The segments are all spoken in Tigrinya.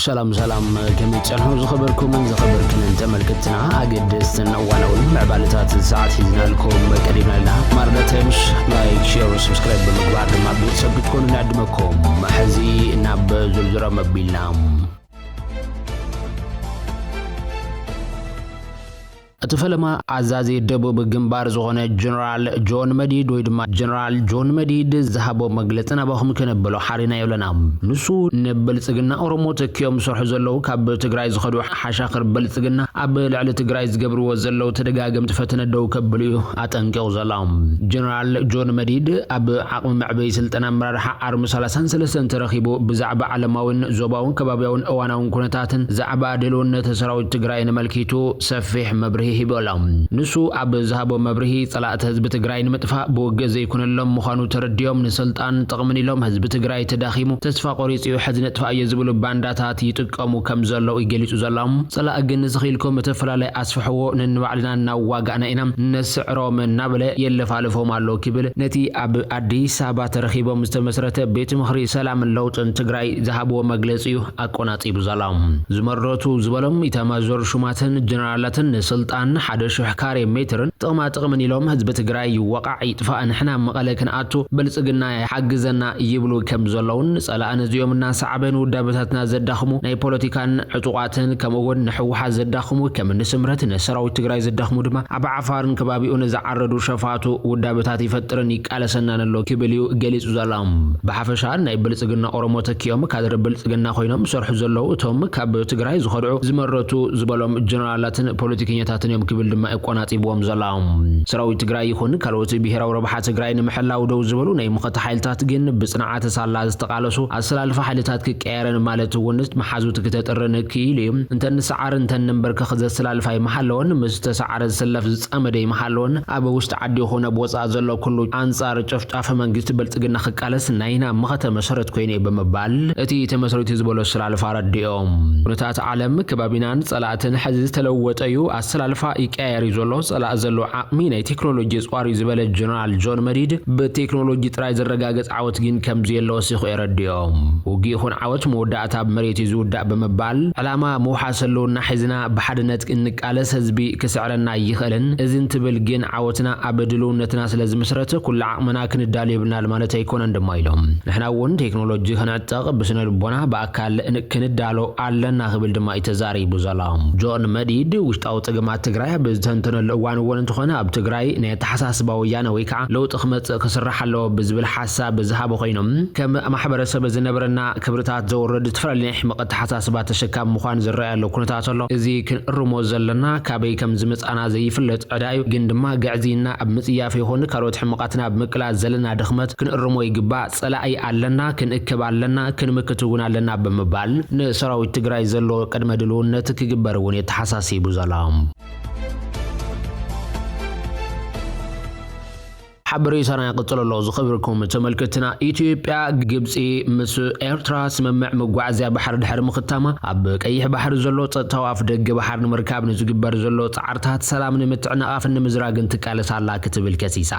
ሰላም ሰላም፣ ከመይ ጸንሑ ዝኸበርኩምን ዝኸበርክንን ተመልክትና? ኣገደስትን እዋናውን ምዕባለታት ሰዓት ሒዝናልኩም ቀሪብና ኣለና። ማርዳ ታይምስ፣ ላይክ፣ ሼር፣ ሰብስክራይብ ብምግባር ድማ ቤተሰብ ክትኮኑ ንዕድመኩም። ሕዚ ናብ ዝርዝሮም ኣቢልና። እቲ ፈለማ ኣዛዚ ደቡብ ግንባር ዝኾነ ጀነራል ጆን መዲድ ወይ ድማ ጀነራል ጆን መዲድ ዝሃቦ መግለጺ ናባኹም ከነብሎ ሓሪና የብለና። ንሱ ንብልጽግና ኦሮሞ ተኪኦም ዝሰርሑ ዘለዉ ካብ ትግራይ ዝኸዱ ሓሻኽር ብልጽግና ኣብ ልዕሊ ትግራይ ዝገብርዎ ዘለዉ ተደጋገምቲ ፈተነ ደው ከብሉ እዩ ኣጠንቂቑ ዘሎ። ጀነራል ጆን መዲድ ኣብ ዓቕሚ መዕበዪ ስልጠና ኣመራርሓ ኣርሚ ሰላሳን ሰለስተን ተረኺቡ ብዛዕባ ዓለማውን ዞባውን ከባቢያውን እዋናውን ኩነታትን ዛዕባ ድልውነት ሰራዊት ትግራይ ነመልኪቱ ሰፊሕ መብርሂ ሂቡ ኣሎ። ንሱ ኣብ ዝሃቦ መብርሂ፣ ጸላእቲ ህዝቢ ትግራይ ንምጥፋእ ብውግእ ዘይኮነሎም ምዃኑ ተረዲኦም፣ ንስልጣን ጥቕምን ኢሎም ህዝቢ ትግራይ ተዳኺሙ፣ ተስፋ ቆሪጹ እዩ፣ ሕዚ ነጥፋእዮ ዝብሉ ባንዳታት ይጥቀሙ ከም ዘለዉ እዩ ገሊጹ ዘሎ። ጸላእ ግን ንስኺ ኢልኩም እቲ ፍላላይ ኣስፍሕዎ፣ ነንባዕልና እናዋጋእና ኢና ነስዕሮም እናበለ የለፋልፎም ኣሎ ክብል ነቲ ኣብ ኣዲስ ኣበባ ተረኺቦም ዝተመስረተ ቤት ምኽሪ ሰላምን ለውጥን ትግራይ ዝሃብዎ መግለጺ እዩ ኣቆናጺቡ ዘሎ። ዝመረቱ ዝበሎም ኢታማዦር ሹማትን ጀነራላትን ንስልጣን ሓደ ሽሕ ካሬ ሜትርን ጥቕማ ጥቕምን ኢሎም ህዝቢ ትግራይ ይወቃዕ ይጥፋእ፣ ንሕና መቐለ ክንኣቱ ብልጽግና ይሓግዘና ይብሉ ከም ዘለውን፣ ጸላእ ነዚኦም እናሰዓበ ንውዳበታትና ዘዳኽሙ ናይ ፖለቲካን ዕጡቓትን ከምኡ እውን ንሕወሓት ዘዳኽሙ ከም ንስምረት ንሰራዊት ትግራይ ዘዳኽሙ ድማ ኣብ ዓፋርን ከባቢኡን ዝዓረዱ ሸፋቱ ውዳበታት ይፈጥርን ይቃለሰናን ኣሎ ክብል እዩ ገሊጹ ዘሎ። ብሓፈሻ ናይ ብልጽግና ኦሮሞ ተኪኦም ካድረ ብልጽግና ኮይኖም ዝሰርሑ ዘለዉ እቶም ካብ ትግራይ ዝኸድዑ ዝመረቱ ዝበሎም ጀነራላትን ፖለቲከኛታትን እዮም ክብል ድማ ኣቆናጺብዎም ዘሎ። ሰራዊት ትግራይ ይኹን ካልኦት ብሄራዊ ረብሓ ትግራይ ንምሕላው ደው ዝበሉ ናይ መኸተ ሓይልታት ግን ብጽንዓተ ሳላ ዝተቓለሱ ኣሰላልፋ ሓይልታት ክቀየረን ማለት እውን መሓዙት ክተጥርን ክኢሉ እዩ። እንተ ንሰዓር እንተ ንንበርከኽ ዘሰላልፋ ይመሃለወን፣ ምስ ተሰዓረ ዝስለፍ ዝጸመደ ይመሃለወን፣ ኣብ ውሽጢ ዓዲ ይኹን ኣብ ወጻኢ ዘሎ ኩሉ ኣንጻር ጨፍጫፍ መንግስቲ ብልጽግና ክቃለስ ናይና መኸተ መሰረት ኮይኑ እዩ ብምባል እቲ ተመስሪቱ ዝበሎ ኣሰላልፋ ኣረዲኦም። ኩነታት ዓለም ከባቢናን ጸላእትን ሕዚ ዝተለወጠ እዩ፣ ኣሰላልፋ ይቀያየር እዩ ዘሎ፣ ጸላእ ዘሎ ዓቕሚ ናይ ቴክኖሎጂ ጸዋር እዩ ዝበለ ጀነራል ጆን መዲድ፣ ብቴክኖሎጂ ጥራይ ዝረጋገጽ ዓወት ግን ከምዘየለ ወሲኹ የረድኦም። ውግእ ይኹን ዓወት መወዳእታ ኣብ መሬት እዩ ዝውዳእ ብምባል፣ ዕላማ ምውሓስ ህልውና ሒዝና ብሓድነት እንቃለስ ህዝቢ ክስዕረና ኣይኽእልን። እዚ እንትብል ግን ዓወትና ኣብ ድልውነትና ስለ ዝምስረት ኩሉ ዓቕምና ክንዳሎ የብልናን ማለት ኣይኮነን ድማ ኢሎም። ንሕና እውን ቴክኖሎጂ ክንዕጠቕ ብስነ ልቦና ብኣካል ን-፣ ክንዳሎ ኣለና ክብል ድማ እዩ ተዛሪቡ ዘሎ። ጆን መዲድ ውሽጣዊ ጸገማት ትግራይ ኣብ ዝተንተነሉ እዋን እውን እንተኾነ ኣብ ትግራይ ናይ ኣተሓሳስባ ወያነ ወይ ከዓ ለውጢ ክመጽእ ክስራሕ ኣለዎ ብዝብል ሓሳብ ዝሃበ ኮይኖም ከም ማሕበረሰብ ዝነበረና ክብርታት ዘውርድ ዝተፈላለዩ ናይ ሕመቕ ኣተሓሳስባ ተሸካሚ ምዃን ዝረኣየሉ ኩነታት ኣሎ። እዚ ክንእርሞ ዘለና ካበይ ከም ዝመጻና ዘይፍለጥ ዕዳ እዩ፣ ግን ድማ ግዕዝይና ኣብ ምጽያፍ ይኹን ካልኦት ሕመቓትና ኣብ ምቅላስ ዘለና ድኽመት ክንእርሞ ይግባእ። ጸላኢ ኣለና፣ ክንእክብ ኣለና፣ ክንምክት እውን ኣለና ብምባል ንሰራዊት ትግራይ ዘሎ ቅድመ ድልውነት ክግበር እውን የተሓሳሲቡ ዘሎ። ሓበሬታና ይቕጽል ኣሎ። ዝኸበርኩም ተመልከትና፣ ኢትዮጵያ ግብጺ ምስ ኤርትራ ስምምዕ መጓዓዝያ ባሕሪ ድሕሪ ምኽታማ ኣብ ቀይሕ ባሕሪ ዘሎ ጸጥታዊ ኣፍ ደገ ባሕሪ ንምርካብ ንዝግበር ዘሎ ጻዕርታት ሰላም ንምትዕንቓፍን ንምዝራግን ትቃለስ ኣላ ክትብል ከሲሳ።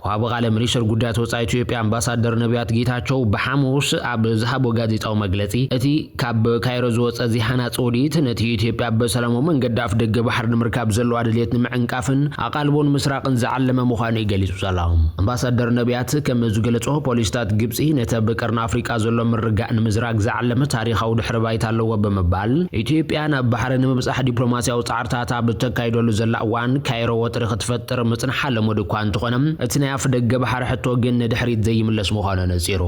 ወሃቢ ቃለ ሚኒስትር ጉዳያት ወጻኢ ኢትዮጵያ ኣምባሳደር ነቢያት ጌታቸው ብሓሙስ ኣብ ዝሃቦ ጋዜጣዊ መግለጺ፣ እቲ ካብ ካይሮ ዝወጸ ዘይሃናጺ ውዲት ነቲ ኢትዮጵያ ብሰላማዊ መንገዲ ኣፍ ደገ ባሕሪ ንምርካብ ዘለዋ ድልየት ንምዕንቃፍን ኣቓልቦ ንምስራቕን ዝዓለመ ምዃኑ እዩ ገሊጹ ዘሎ። ኣምባሳደር ነቢያት ከም ዝገለጾ፣ ፖሊሲታት ግብጺ ነቲ ኣብ ቀርኒ ኣፍሪቃ ዘሎ ምርግጋእ ንምዝራግ ዝዓለመ ታሪኻዊ ድሕረ ባይታ ኣለዎ ብምባል፣ ኢትዮጵያ ናብ ባሕሪ ንምብጻሕ ዲፕሎማስያዊ ጻዕርታት ኣብ እተካይደሉ ዘላ እዋን ካይሮ ወጥሪ ክትፈጥር ምጽንሓ ልሙድ እኳ እንተኾነ፣ እቲ ናይ ኣፍ ደገ ባሕሪ ሕቶ ግን ንድሕሪት ዘይምለስ ምዃኑ ነጺሩ።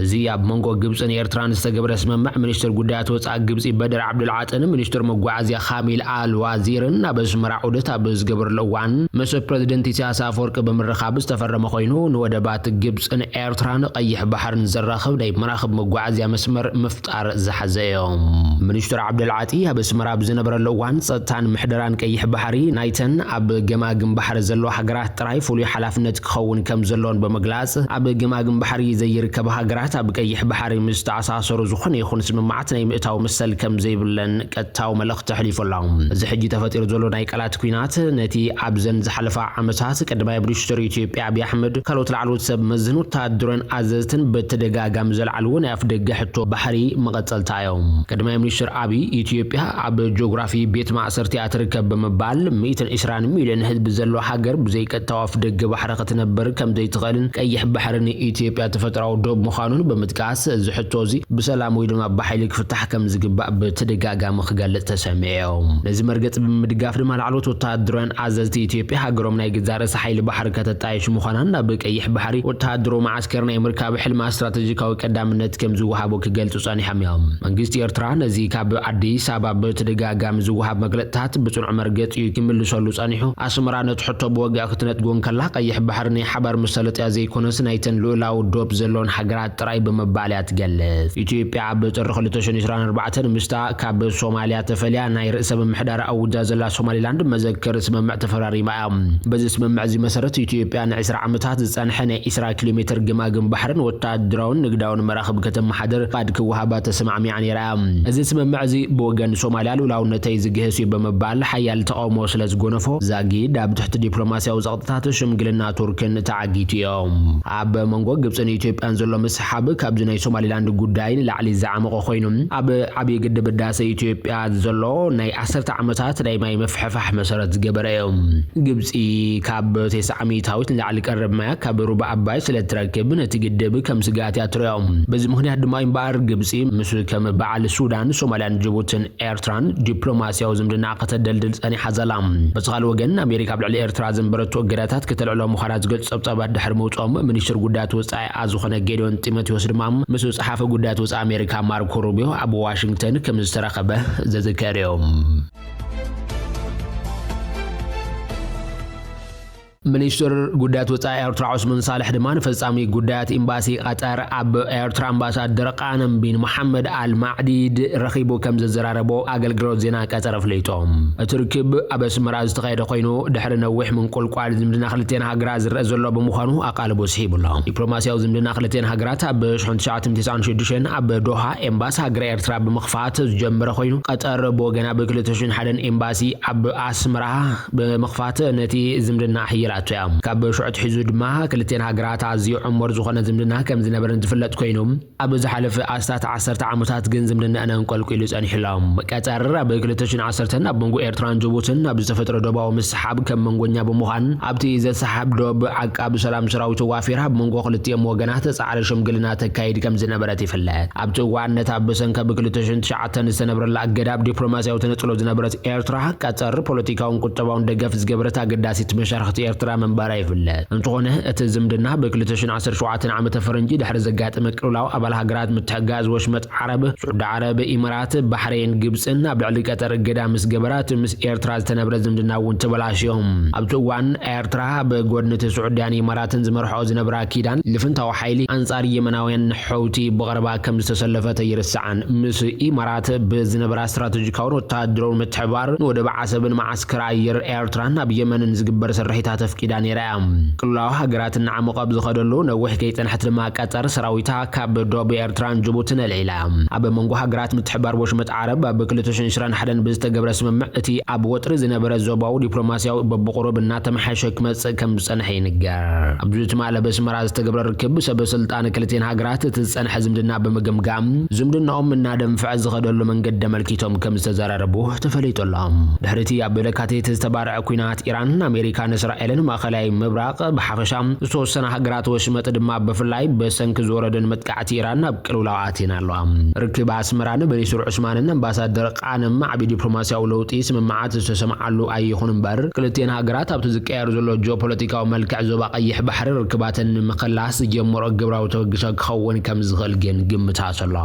እዚ ኣብ መንጎ ግብጽን ኤርትራን ዝተገብረ ስምምዕ፣ ሚኒስትር ጉዳያት ወጻኢ ግብጺ በድር ዓብዱልዓጥን ሚኒስትር መጓዓዝያ ካሚል ኣል ዋዚርን ኣብ ኣስመራ ዑደት ኣብ ዝገበርሉ እዋን፣ ምስ ፕረዚደንት ኢሳያስ ኣፈወርቂ ብምርኻብ ዝተፈረመ ኮይኑ፣ ንወደባት ግብጽን ኤርትራን ቀይሕ ባሕርን ዘራኽብ ናይ መራኽብ መጓዓዝያ መስመር ምፍጣር ዝሓዘ እዩ። ሚኒስትር ዓብደልዓጢ ኣብ ኣስመራ ኣብ ዝነበረሉ እዋን፣ ጸጥታን ምሕደራን ቀይሕ ባሕሪ ናይተን ኣብ ገማግም ባሕሪ ዘለዋ ሃገራት ጥራይ ፍሉይ ሓላፍነት ክኸውን ከም ዘለዎን ብምግላጽ፣ ኣብ ገማግም ባሕሪ ዘይርከባ ሃገራት ኣብ ቀይሕ ባሕሪ ምስ ተኣሳሰሩ ዝኾነ ይኹን ስምምዓት ናይ ምእታው መሰል ከም ዘይብለን ቀጥታዊ መልእኽቲ ኣሕሊፉ ኣሎ። እዚ ሕጂ ተፈጢሩ ዘሎ ናይ ቃላት ኲናት፣ ነቲ ኣብዘን ዝሓለፋ ዓመታት ቀዳማይ ሚኒስትር ኢትዮጵያ ኣብይ ኣሕመድ ካልኦት ላዕለዎት ሰብ መዝን ወተሃደራውያን ኣዘዝትን በተደጋጋሚ ዘልዓልዎ ናይ ኣፍደገ ሕቶ ባሕሪ መቐጸልታ እዮም። ቀዳማይ ሚኒስትር ኣብይ፣ ኢትዮጵያ ኣብ ጂኦግራፊ ቤት ማእሰርቲ እያ ትርከብ ብምባል፣ ሚእትን ዕስራን ሚልዮን ህዝቢ ዘለዎ ሃገር ብዘይቀጥታዊ ኣፍደገ ባሕሪ ክትነብር ከም ዘይትኽእልን ቀይሕ ባሕሪ ንኢትዮጵያ ተፈጥሮኣዊ ዶብ ምዃኑን ብምጥቃስ፣ እዚ ሕቶ እዚ ብሰላም ወይ ድማ ብሓይሊ ክፍታሕ ከም ዝግባእ ብተደጋጋሚ ክገልጽ ተሰሚዑ። ነዚ መርገጺ ብምድጋፍ ድማ ላዕለዎት ወተሃደራውያን ኣዘዝቲ ኢትዮጵያ ሃገሮም ናይ ገዛእ ርእሳ ሓይሊ ባሕሪ ከተጣይሽ ምዃናን ናብ ቀይሕ ባሕሪ ወተሃደራዊ መዓስከር ናይ ምርካብ ሕልማ ስትራተጂካዊ ቀዳምነት ከም ዝወሃቦ ክገልጹ ጸኒሖም እዮም። መንግስቲ ኤርትራ ነዚ ካብ ኣዲስ ኣበባ ብተደጋጋሚ ዝወሃብ መግለጽታት ብጽኑዕ መርገጺ እዩ ክምልሰሉ ጸኒሑ። ኣስመራ ነቲ ሕቶ ብወግዒ ክትነጥጎ እንከላ፣ ቀይሕ ባሕሪ ናይ ሓባር መሳለጥያ ዘይኮነስ ናይተን ልኡላዊ ዶብ ዘለዎን ሃገራት ጥራይ ብምባል እያ ትገልጽ። ኢትዮጵያ ኣብ ጥሪ ክልተ ሽሕን ዕስራን ኣርባዕተን ምስታ ካብ ሶማልያ ተፈልያ ናይ ርእሰ ምምሕዳር ኣውጃ ዘላ ሶማሊላንድ መዘክር ስምምዕ ተፈራሪማ እያ። በዚ ስምምዕ እዚ መሰረት ኢትዮጵያ ንዕስራ ዓመታት ዝጸንሐ ናይ ዕስራ ኪሎ ሜትር ገማግም ባሕርን ወታደራውን ንግዳውን መራኽብ ከተመሓድር ፍቓድ ክወሃባ ተሰማዕሚዓ ነይራ እያ። እዚ ስምምዕ እዚ ብወገን ሶማልያ ልኡላውነተይ ዝግህስ እዩ ብምባል ሓያል ተቓውሞ ስለ ዝጎነፎ፣ ዛጊድ ኣብ ትሕቲ ዲፕሎማስያዊ ጸቕጥታት ሽምግልና ቱርክን ተዓጊቱ እዮም። ኣብ መንጎ ግብጽን ኢትዮጵያን ዘሎ ምስሓብ ካብዚ ናይ ሶማሊላንድ ጉዳይ ንላዕሊ ዝዓመቐ ኮይኑ፣ ኣብ ዓብዪ ግድብ ህዳሰ ኢትዮጵያ ዘሎ ናይ ዓሰርተ ዓመታት ናይ ማይ ምፍሕፋሕ መሰረት ዝገበረ እዩ። ግብጺ ካብ ተስዓ ሚእታዊት ንላዕሊ ቀረብ ማያ ካብ ሩባ ኣባይ ስለ እትረክብ፣ ነቲ ግድብ ከም ስግኣት እያ ትርእዮ። በዚ ምኽንያት ድማ እምበኣር ግብጺ ምስ ከም በዓል ሱዳን፣ ሶማልያን ጅቡትን ኤርትራን ዲፕሎማስያዊ ዝምድና ከተደልድል ጸኒሓ ዘላ። በቲ ካልእ ወገን፣ ኣሜሪካ ኣብ ልዕሊ ኤርትራ ዘንበረቶ እገዳታት ከተልዕሎ ምዃና ዝገልጹ ጸብጻባት ድሕሪ ምውጽኦም፣ ሚኒስትር ጉዳያት ወጻኢ ዝኾነ ጌዲዮን ጢሞቴዎስ ድማ ምስ ጸሓፊ ጉዳያት ወጻኢ ኣሜሪካ ማርኮ ሩቢዮ ኣብ ዋሽንግተን ከም ዝተራኸበ ዝዝከር እዩ። ሚኒስትር ጉዳያት ወጻኢ ኤርትራ ዑስማን ሳልሕ ድማ ንፈጻሚ ጉዳያት ኤምባሲ ቀጠር ኣብ ኤርትራ ኣምባሳደር ቃነም ቢን መሓመድ ኣል ማዕዲድ ረኺቡ ከም ዘዘራረቦ ኣገልግሎት ዜና ቀጠር ኣፍሊጡ። እቲ ርክብ ኣብ ኣስመራ ዝተኻየደ ኮይኑ፣ ድሕሪ ነዊሕ ምንቁልቋል ዝምድና ክልቲኤን ሃገራት ዝረአ ዘሎ ብምዃኑ ኣቓልቦ ስሒቡ ኣሎ። ዲፕሎማስያዊ ዝምድና ክልቲኤን ሃገራት ኣብ ሽሕን ትሽዓተ ሚእትን ተስዓን ሽዱሽተን ኣብ ዶሃ ኤምባሲ ሃገረ ኤርትራ ብምኽፋት ዝጀመረ ኮይኑ፣ ቀጠር ብወገና ብ ክልተ ሽሕን ሓደን ኤምባሲ ኣብ ኣስመራ ብምኽፋት ነቲ ዝምድና ኣሕይላቶ እያ። ካብ ሽዑ ኣትሒዙ ድማ ክልቲኤን ሃገራት ኣዝዩ ዕሙር ዝኾነ ዝምድና ከም ዝነበረን ዝፍለጥ ኮይኑ፣ ኣብ ዝሓለፈ ኣስታት ዓሰርተ ዓመታት ግን ዝምድናኣን ኣንቆልቂሉ ጸኒሑ ኣሎ። ቀጠር ኣብ ክልተ ሽሕን ዓሰርተን ኣብ መንጎ ኤርትራን ጅቡትን ኣብ ዝተፈጥረ ዶባዊ ምስሓብ ከም መንጎኛ ብምዃን፣ ኣብቲ ዘሰሓብ ዶብ ዓቃብ ሰላም ሰራዊት ዋፊራ ኣብ መንጎ ክልቲኦም ወገናት ጻዕሪ ሽምግልና ተካይድ ከም ዝነበረት ይፍለጥ። ኣብቲ እዋን ነታ ብሰንኪ ብ ክልተ ሽሕን ትሽዓተን ዝተነብረላ እገዳ ብ ዲፕሎማስያዊ ተነጽሎ ዝነበረት ኤርትራ፣ ቀጠር ፖለቲካውን ቁጠባውን ደገፍ ዝገበረት ኣገዳሲት መሻርኽቲ ኤርትራ ምንባራ ይፍለጥ። እንተኾነ፣ እቲ ዝምድና ብ ክልተ ሽሕን ዓሰርተ ሸውዓተን ዓመተ ፈረንጂ ድሕሪ ዘጋጠመ ቅልውላው ኣባል ሃገራት ምትሕግጋዝ ወሽመጥ ዓረብ፣ ስዑዲ ዓረብ፣ ኢማራት፣ ባሕሬን፣ ግብጽን ኣብ ልዕሊ ቀጠር እገዳ ምስ ገበራ፣ እቲ ምስ ኤርትራ ዝተነብረ ዝምድና እውን ተበላሽዮም። ኣብቲ እዋን፣ ኤርትራ ብጎድኒ እቲ ስዑድያን ኢማራትን ዝመርሕኦ ዝነብራ ኪዳን ልፍንታዊ ሓይሊ ኣንጻር የመናውያን ሑቲ ብቐረባ ከም ዝተሰለፈት ኣይርሳዕን። ምስ ኢማራት ብዝነበራ ስትራተጂካውን ወተሃደራውን ምትሕብባር ንወደብ ዓሰብን መዓስከር ኣየር ኤርትራን ኣብ የመንን ዝግበር ስርሒታት ኣፍቂዳ ነይራ እያ። ቅልውላው ሃገራት እናዓመቐ ኣብ ዝኸደሉ ነዊሕ ከይጸንሐት ድማ ቀጠር ሰራዊታ ካብ ዶብ ኤርትራን ጅቡትን ኣልዒላ። ኣብ መንጎ ሃገራት ምትሕብባር ወሽመጥ ዓረብ ኣብ ክልተ ሽሕን ዕስራን ሓደን ብዝተገብረ ስምምዕ እቲ ኣብ ወጥሪ ዝነበረ ዞባዊ ዲፕሎማስያዊ በብቑሩብ እናተመሓየሸ ክመጽእ ከም ዝጸንሐ ይንገር። ኣብዚ ትማሊ ኣብ ኣስመራ ዝተገብረ ርክብ ሰብ ስልጣን ክልቲኤን ሃገራት እቲ ዝጸንሐ ዝምድና ብምግምጋም፣ ዝምድናኦም እናደንፍዐ ዝኸደሉ መንገዲ ኣመልኪቶም ከም ዝተዘራረቡ ተፈሊጡ ኣሎ። ድሕሪ እቲ ኣብ ለካቲት ዝተባርዐ ኲናት ኢራን፣ ኣሜሪካን እስራኤልን ማእኸላይ ምብራቕ ብሓፈሻ ዝተወሰና ሃገራት ወሽመጥ ድማ ብፍላይ ብሰንኪ ዝወረደን መጥቃዕቲ ኢራን ኣብ ቅልውላው ኣትየን ኣለዋ። ርክብ ኣስመራን ሚኒስትር ዑስማንን ኣምባሳደር ቃነም ዓቢ ዲፕሎማስያዊ ለውጢ ስምምዓት ዝተሰምዓሉ ኣይኹን እምበር፣ ክልቲኤን ሃገራት ኣብቲ ዝቀየር ዘሎ ጂኦፖለቲካዊ መልክዕ ዞባ ቀይሕ ባሕሪ ርክባተን ንምኽላስ ዝጀመሮ ግብራዊ ተበግሶ ክኸውን ከም ዝኽእል ግን ግምታት ኣሎ።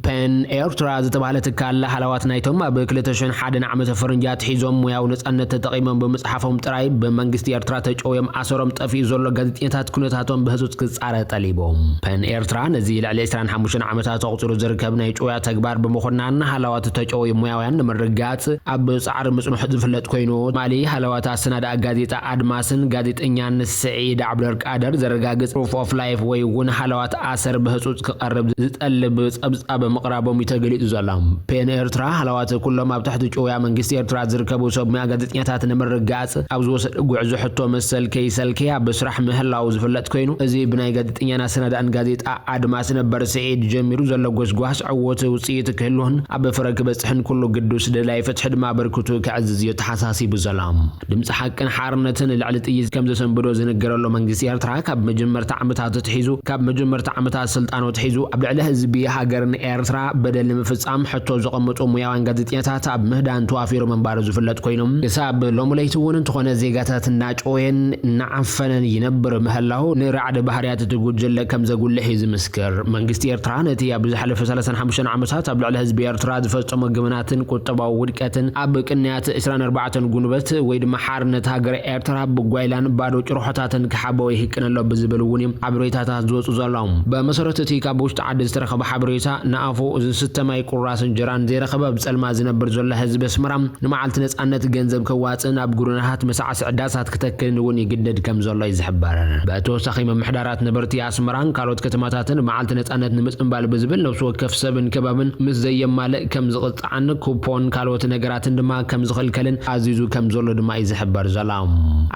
ፐን ኤርትራ ዝተባህለ ትካል ሃለዋት ናይቶም ኣብ ክልተ ሽሕን ሓደን ዓመተ ፈረንጂ ኣትሒዞም ሙያዊ ነጻነት ተጠቒሞም ብምጽሓፎም ጥራይ ብመንግስቲ ኤርትራ ተጨውዮም ኣሰሮም ጠፊኡ ዘሎ ጋዜጠኛታት ኩነታቶም ብህጹጽ ክጻረ ጠሊቡ። ፐን ኤርትራ ነዚ ልዕሊ ዕስራን ሓሙሽተን ዓመታት ኣቑጺሩ ዝርከብ ናይ ጭውያ ተግባር ብምኹናን ሃለዋት ተጨውዩ ሙያውያን ንምርግጋጽ ኣብ ጻዕሪ ምጽንሑ ዝፍለጥ ኮይኑ፣ ትማሊ ሃለዋት ኣሰናዳኢ ጋዜጣ ኣድማስን ጋዜጠኛን ስዒድ ዓብደልቃደር ዘረጋግጽ ፕሩፍ ኦፍ ላይፍ ወይ እውን ሃለዋት ኣሰር ብህጹጽ ክቐርብ ዝጠልብ ጸብጻብ ራቦም እዩ ተገሊጹ ዘሎ። ፔን ኤርትራ ሃለዋት ኩሎም ኣብ ትሕቲ ጭውያ መንግስቲ ኤርትራ ዝርከቡ ሰብ ሙያ ጋዜጠኛታት ንምርግጋጽ ኣብ ዝወሰደ ጉዕዞ ሕቶ መሰል ከይሰልከየ ኣብ ስራሕ ምህላው ዝፍለጥ ኮይኑ፣ እዚ ብናይ ጋዜጠኛን ኣሰናዳእን ጋዜጣ ኣድማስ ነበር ስዒድ ጀሚሩ ዘሎ ጎስጓስ ዕዉት ውጽኢት ክህልዎን ኣብ ፍረ ክበጽሕን ኩሉ ግዱስ ደላይ ፍትሒ ድማ ኣበርክቱ ከዕዝዝ እዩ ተሓሳሲቡ ዘሎ። ድምፂ ሓቅን ሓርነትን ልዕሊ ጥይት ከም ዘሰንብዶ ዝንገረሉ መንግስቲ ኤርትራ ካብ መጀመርታ ዓመታት ኣትሒዙ፣ ካብ መጀመርታ ዓመታት ስልጣኑ ኣትሒዙ ኣብ ልዕሊ ህዝቢ ሃገርን ኤርትራ በደል ንምፍጻም ሕቶ ዘቐመጡ ሙያውያን ጋዜጠኛታት ኣብ ምህዳን ተዋፊሩ ምንባሩ ዝፍለጥ ኮይኑ፣ ክሳብ ሎሚ ለይቲ እውን እንተኾነ ዜጋታት እናጨወየን እናዓፈነን ይነብር ምህላው ንራዕዲ ባህርያት እቲ ጉጅለ ከም ዘጉልሕ እዩ ዝምስክር። መንግስቲ ኤርትራ ነቲ ኣብ ዝሓለፈ ሰላሳን ሓሙሽተን ዓመታት ኣብ ልዕሊ ህዝቢ ኤርትራ ዝፈጸሞ ገበናትን ቁጠባዊ ውድቀትን ኣብ ቅንያት ዕስራን ኣርባዕተን ጉንበት ወይ ድማ ሓርነት ሃገር ኤርትራ ብጓይላን ባዶ ጭርሖታትን ክሓበወ ይህቅን ኣሎ ብዝብል እውን እዮም ሓበሬታታት ዝወፁ ዘለዉ። ብመሰረት እቲ ካብ ውሽጢ ዓዲ ዝተረኸበ ሓበሬታ፣ ንኣፉ ዝስተ ማይ ቁራስ እንጀራን ዘይረኸበ ኣብ ጸልማ ዝነብር ዘሎ ህዝቢ ኣስመራ ንመዓልቲ ነጻነት ገንዘብ ከዋጽእን ኣብ ጉርናሃት መሳዕስዒ ዳሳት ክተክልን እውን ይግደድ ከም ዘሎ እዩ ዝሕበር። ብተወሳኺ፣ ምምሕዳራት ነበርቲ ኣስመራን ካልኦት ከተማታትን መዓልቲ ነጻነት ንምጽንባል ብዝብል ነፍሲ ወከፍ ሰብን ከባብን ምስ ዘየማልእ ከም ዝቕጻዕን ኩፖን ካልኦት ነገራትን ድማ ከም ዝኽልከልን ኣዚዙ ከም ዘሎ ድማ እዩ ዝሕበር ዘሎ።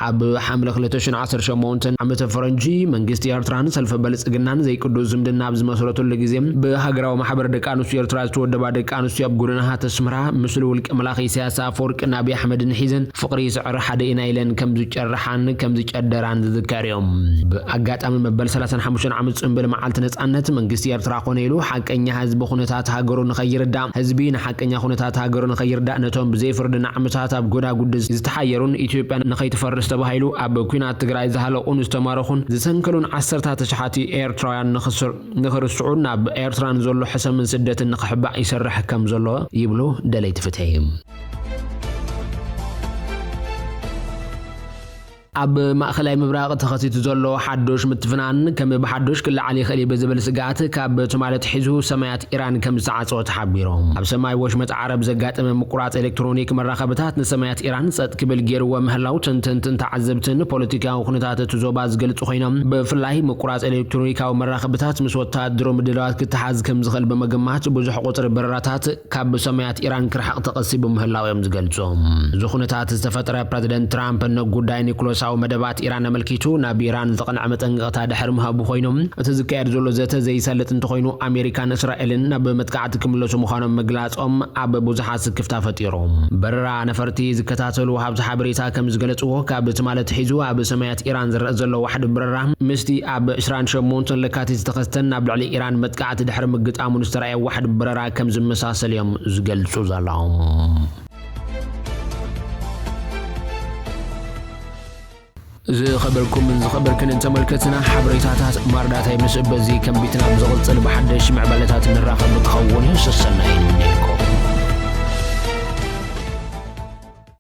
ኣብ ሓምለ ክልተ ሽሕን ዓሰርተ ሸሞንተን ዓመተ ፈረንጂ መንግስቲ ኤርትራን ሰልፊ ብልጽግናን ዘይቅዱስ ዝምድና ኣብ ዝመስረቱሉ ግዜ ብሃገራዊ ማሕበር ደቂ ኣንስትዮ ኤርትራ ዝተወደባ ደቂ ኣንስትዮ ኣብ ጎደናታት ኣስመራ ምስሉ ውልቀ መላኺ ኢሳያስ ኣፈወርቅን ኣብይ ኣሕመድን ሒዘን ፍቕሪ ይስዕር ሓደ ኢና ኢለን ከም ዝጨርሓን ከም ዝጨደራን ዝዝከር እዮም። ብኣጋጣሚ መበል ሰላሳን ሓሙሽተን ዓመት ጽንብል መዓልቲ ነጻነት መንግስቲ ኤርትራ ኮነ ኢሉ ሓቀኛ ህዝቢ ኩነታት ሃገሩ ንኸይርዳእ፣ ህዝቢ ንሓቀኛ ኩነታት ሃገሩ ንኸይርዳእ ነቶም ብዘይፍርዲ ንዓመታት ኣብ ጎዳጉዲ ዝተሓየሩን ኢትዮጵያ ንኸይትፈርስ ተባሂሉ ኣብ ኲናት ትግራይ ዝሃለቑን ዝተማረኹን ዝሰንከሉን ዓሰርታት ኣሽሓት ኤርትራውያን ንኽስር-፣ ንኽርስዑ ናብ ኤርትራ ንዘሎ ሕሰምን ስደትን ንኽሕባእ ይሰርሕ ከም ዘሎ ይብሉ ደለይቲ ፍትሒ። ኣብ ማእኸላይ ምብራቕ ተኸሲቱ ዘሎ ሓዱሽ ምትፍናን ከም ብሓዱሽ ክለዓል ይኽእል እዩ ብዝብል ስግኣት ካብ ትማሊ ኣትሒዙ ሰማያት ኢራን ከም ዝተዓጸወ ተሓቢሩ። ኣብ ሰማይ ወሽመጥ ዓረብ ዘጋጠመ ምቁራጽ ኤሌክትሮኒክ መራኸብታት ንሰማያት ኢራን ጸጥ ክብል ገይርዎ ምህላው ተንተንትን ተዓዘብትን ፖለቲካዊ ኩነታት እቲ ዞባ ዝገልጹ ኮይኖም፣ ብፍላይ ምቁራጽ ኤሌክትሮኒካዊ መራኸብታት ምስ ወታደራዊ ምድላዋት ክተሓዝ ከም ዝኽእል ብምግማት ብዙሕ ቁጽሪ በረራታት ካብ ሰማያት ኢራን ክርሕቕ ተቐሲቡ ምህላው እዮም ዝገልጹ። እዚ ኩነታት ዝተፈጠረ ፕረዚደንት ትራምፕ ንጉዳይ ኒኩለሳዊ መደባት ኢራን ኣመልኪቱ ናብ ኢራን ዘቕንዐ መጠንቀቕታ ድሕሪ ምሃቡ ኮይኑ፣ እቲ ዝካየድ ዘሎ ዘተ ዘይሰልጥ እንተኾይኑ ኣሜሪካን እስራኤልን ናብ መጥቃዕቲ ክምለሱ ምዃኖም ምግላጾም ኣብ ብዙሓት ስክፍታ ፈጢሩ። በረራ ነፈርቲ ዝከታተሉ ሃብቲ ሓበሬታ ከም ዝገለጽዎ፣ ካብ ትማሊ ኣትሒዙ ኣብ ሰማያት ኢራን ዝረአ ዘሎ ዋሕዲ በረራ ምስቲ ኣብ ዕስራን ሸሞንተን ለካቲት ዝተኸስተን ናብ ልዕሊ ኢራን መጥቃዕቲ ድሕሪ ምግጣሙ ዝተራእየ ዋሕዲ በረራ ከም ዝመሳሰል እዮም ዝገልጹ ዘለዉ። ዝኸበርኩምን ዝኸበርክንን ተመልከትና፣ ሓበሬታታት ማርዳታይ ምስ በዚ ከንቢትና ብዝቕጽል ብሓደሽ ምዕባለታት ንራኸብ ክኸውን እዩ። ሰሰናዩ።